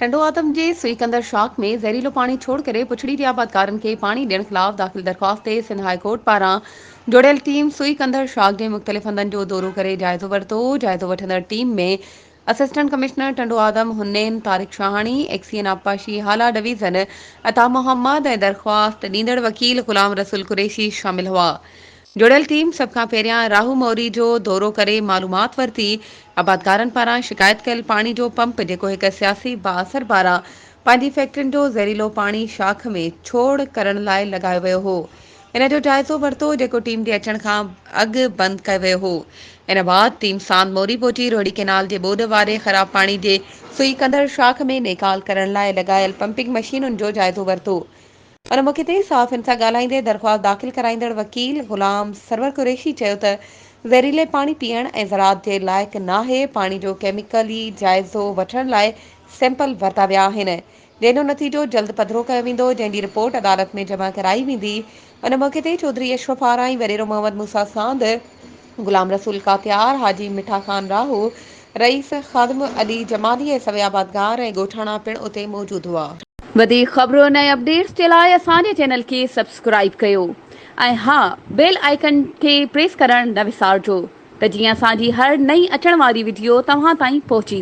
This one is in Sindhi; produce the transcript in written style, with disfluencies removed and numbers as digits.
ٽنڊوآدم جي سوئي ڪندر شاخ ۾ زهريلو پاڻي ڇوڙ ڪري پڇڙي جي آبادگارن کي پاڻي ڏيڻ خلاف داخل درخواست تي سنڌ هاء ڪورٽ پاران جوڙيل ٽيم سوئي ڪندر شاخ جي مختلف هنڌن جو دورو ڪري جائزو ورتو. جائزو وٺندڙ team ۾ assistant commissioner Tando Adam Hunain Tariq Shahani, XEN آبپاشي هالا ڊويزن عطا محمد ۽ درخواست ڏيندڙ وڪيل غلام رسول قريشي شامل هئا. جوڙيل ٽيم سڀ کان پهريان راهو موري جو دورو ڪري معلومات ورتي، آبادگارن پاران شڪايت ڪيل پاڻي جو پمپ جيڪو هڪ سياسي بااثر پاران پنهنجي فيڪٽرين جو زهريلو پاڻي شاخ ۾ ڇوڙ ڪرڻ لاء لڳايو ويو هو ان جو جائزو ورتو جيڪو ٽيم جي اچڻ کان اڳ بند ڪيو ويو هو ان بعد ٽيم ساند موري پهچي روهڙي ڪينال جي ٻوڏ واري خراب پاڻي جي سوئي ڪندڙ شاخ ۾ نيڪال ڪرڻ لاء لڳايل پمپنگ مشينن جو جائزو ورتو. ان موقعي تي صحافين سان ڳالهائيندي درخواست داخل ڪرائيندڙ وڪيل غلام سرور قريشي چيو ته زهريلي پاڻي پيئڻ ۽ زراعت جي لائق ناهي، پاڻي جو ڪيميڪلي جائزو وٺڻ لاء سيمپل ورتا ويا آهن، جنهن جو نتيجو جلد پڌرو ڪيو ويندو، جنهن جي رپورٽ عدالت ۾ جمع ڪرائي ويندي. ان موقعي تي چوڌري اشرف آرائين، وڏيرو محمد موسيٰ ساند، غلام رسول ڪاتيار، حاجي مٺا خان راهو، رئيس خادم علي جمالي ۽ سوين آبادگار ۽ ڳوٺاڻا پڻ اتي موجود هئا. وڌيڪ خبرن ۽ اپڊيٽس جي لاء اسان جي چينل کي سبسڪرائيب ڪيو ۽ ها بيل آئيڪن کي پريس ڪرڻ نه وسارجو ته جيئن اسان جي هر نئين اچڻ واري وڊيو توهان تائين پهچي.